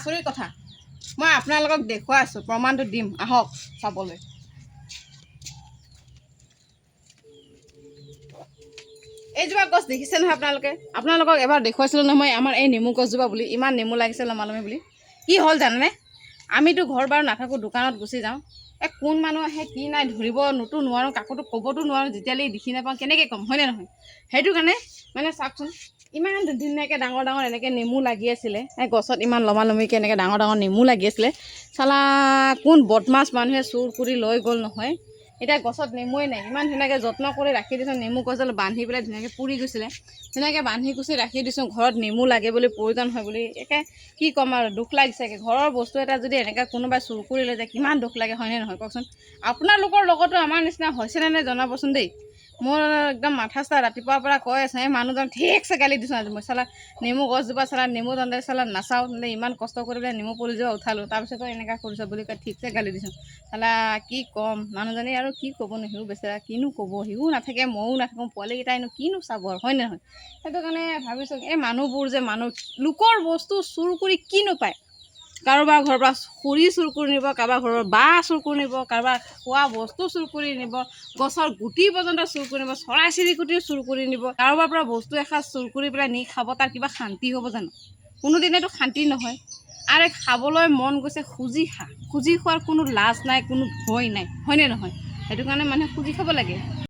আচৰিত কথা। মই আপোনালোকক দেখুৱাই আছোঁ, প্ৰমাণটো দিম, আহক চাবলৈ। এইজোপা গছ দেখিছে নহয় আপোনালোকে? আপোনালোকক এবাৰ দেখুৱাইছিলোঁ নহয় মই আমাৰ এই নেমু গছজোপা বুলি, ইমান নেমু লাগিছে লমালমি বুলি। কি হ'ল জানেনে? আমিতো ঘৰ বাৰু নাথাকোঁ, দোকানত গুচি যাওঁ। এই কোন মানুহ আহে কি নাই ধৰিব নতো নোৱাৰোঁ, কাকোতো ক'বতো নোৱাৰোঁ, যেতিয়ালৈ দেখি নাপাওঁ কেনেকৈ ক'ম, হয়নে নহয়? সেইটো কাৰণে মানে চাওকচোন, ইমান ধুনীয়াকৈ ডাঙৰ ডাঙৰ এনেকৈ নেমু লাগি আছিলে এই গছত, ইমান লমালমিকৈ এনেকৈ ডাঙৰ ডাঙৰ নেমু লাগি আছিলে। চালা কোন বদমাছ মানুহে চুৰ কৰি লৈ গ'ল নহয়। এতিয়া গছত নেমুৱে নাই। ইমান ধুনীয়াকৈ যত্ন কৰি ৰাখি দিছোঁ নেমু গছডাল, বান্ধি পেলাই ধুনীয়াকৈ পুৰি গৈছিলে, ধুনীয়াকৈ বান্ধি কুচি ৰাখি দিছোঁ, ঘৰত নেমু লাগে বুলি, প্ৰয়োজন হয় বুলি। একে কি ক'ম আৰু, দুখ লাগিছে। ঘৰৰ বস্তু এটা যদি এনেকৈ কোনোবাই চুৰ কৰি লৈ যায়, কিমান দুখ লাগে, হয়নে নহয় কওকচোন? আপোনালোকৰ লগতো আমাৰ নিচিনা হৈছেনে নাই জনাবচোন দেই। মোৰ একদম মাথা চাথা ৰাতিপুৱাৰ পৰা কৈ আছে। এই মানুহজন ঠিকছে গালি দিছোঁ আজি মই। চালা নেমু গছজোপা, চালা নেমু তহঁতে চালা নাচাওঁ, তেন্তে ইমান কষ্ট কৰি পেলাই নেমু পুলিজোপা উঠালোঁ, তাৰপিছতো এনেকুৱা কৰিছ বুলি কৈ ঠিকছে গালি দিছোঁ। চালা কি ক'ম, মানুহজনী আৰু কি ক'বনো, সিও বেচেৰা কিনো ক'ব, সিও নাথাকে, ময়ো নাথাকোঁ, পোৱালিকেইটাইনো কিনো চাব আৰু, হয়নে নহয়? সেইটো কাৰণে ভাবিছোঁ, এই মানুহবোৰ যে মানুহ লোকৰ বস্তু চুৰ কৰি কিনো পায়। কাৰোবাৰ ঘৰৰ পৰা খৰি চুৰ কৰি নিব, কাৰোবাৰ ঘৰৰ বাঁহ চুৰ কৰি নিব, কাৰোবাৰ খোৱা বস্তু চুৰ কৰি নিব, গছৰ গুটি পৰ্যন্ত চুৰ কৰি নিব, চৰাই চিৰিকটিও চুৰ কৰি নিব। কাৰোবাৰ পৰা বস্তু এসাঁজ চুৰ কৰি পেলাই নি খাব, তাৰ কিবা শান্তি হ'ব জানো? কোনোদিনেতো শান্তি নহয়। আৰে খাবলৈ মন গৈছে খুজি খা, খুজি খোৱাৰ কোনো লাজ নাই, কোনো ভয় নাই, হয়নে নহয়? সেইটো কাৰণে মানুহে খুজি খাব লাগে।